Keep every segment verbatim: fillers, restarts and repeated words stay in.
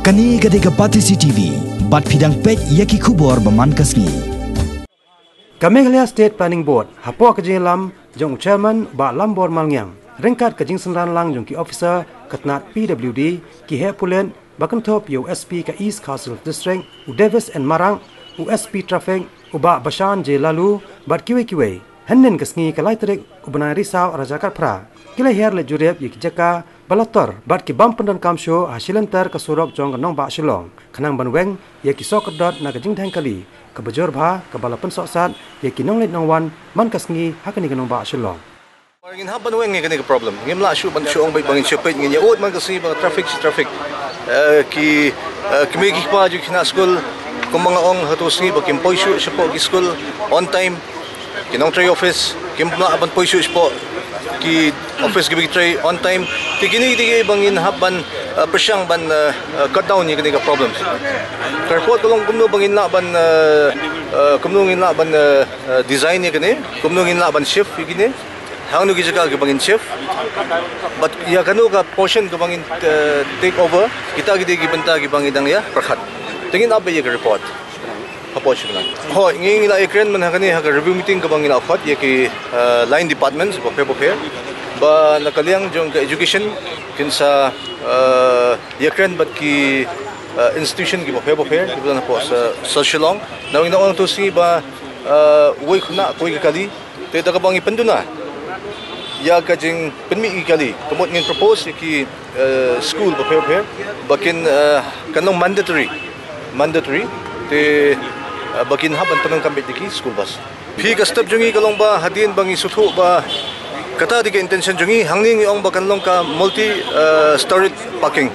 Kane ka dei ka Batesi T V, bad phi dang peit ïa ki khubor ba man ka sngi. Ka Meghalaya State Planning Board, hapoh ka jingïalam jong u Chairman Bah Lambor Malngiang, ryngkat ka jingsynran lang jong ki officer ka tnat P W D, ki heh pulit, ba kynthup ïa u S P ka East Khasi Hills District, u Davis N Marak, u S P Traffic, u Bah Bashan J Laloo, bad kiwei kiwei. Hynnin ka sngi ka lai tarik u bnai Risaw ar hajar khatphra, ki la hiar leit jurip ïa ki jaka ba la tor bad ki bym pyndonkam shuh ha shilynter ka surok jong ka nongbah Shillong, khnang ban weng ïa ki soh kordor na ka jingdheng kali kaba jur bha kaba la pynsohsat ïa ki nongleit nongwan man ka sngi ha kane ka nongbah Shillong. Ngin hap ban weng ïa kane ka problem. Ngim lah shuh ban shu ong beit ba ngin shu peit, ngin ïa ud man ka sngi ba traffic shi traffic. Eh, ki, eh, ki mei ki kpa jong ki khynnah skul, kumba nga ong ha tu sngi ba kim poi shuh shapoh ki skul on time. Ki nongtrei office kim lah ban poi shuh shapoh ki office kiba ki trei on time. Te kine ki dei kiba ngin hap ban, eh, pyrshang ban, eh, eh, cut down ïa kane ka problem. Ka report ka long kumno ba ngin lah ban, eh, eh, kumno ngin lah ban, eh, eh, design ïa kane, kumno ngin lah ban shift ïa kine, hangno ki jaka kiba ngin shift, bad ïa kano ka portion kaba ngin, eh, take over, kita ki dei ki bynta kiba ngi dang ïa pyrkhat. Te ngin ap beit ïa ka report hapoh shi bnai. Hooid, ngi, ngi la ïakren mynta ha kane ha ka review meeting kaba ngi la khot ïa ki, eh, line departments bapher bapher, ba na ka liang jong ka education kin sa, eh, ïakren bad ki, eh, institution kiba pher bapher kiba don hapoh sa, sa Shillong. Na ngi na ong tu sngi ba, eh, uwei u khynnah kawei ka kali. Te da kaba ngi pynduna ïa ka jingpynmih ki kali, ka mut ngin propose ïa ki, eh, school bapher bapher ba kin, eh, kan long mandatory, mandatory. Te, eh, ba kin hap ban pyndonkam beit da ki school bus. Phi, ka step jong ngi ka long ba hadien ba ngi sngewthuh ba kata dei ka intention jong ngi, hangne ngi ong ba kan long ka multi, eh, storied parking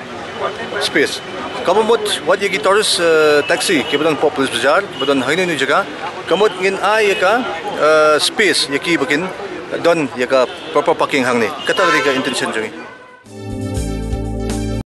space. Kaba mut wat ïa ki tourist, eh, taxi kiba don hapoh Police Bazar, kiba don ha ino ino jaka, ka mut ngin ai ïa ka, eh, space ïa ki ba kin don ïa ka proper parking hangne. Kata ka dei ka intention jong ngi.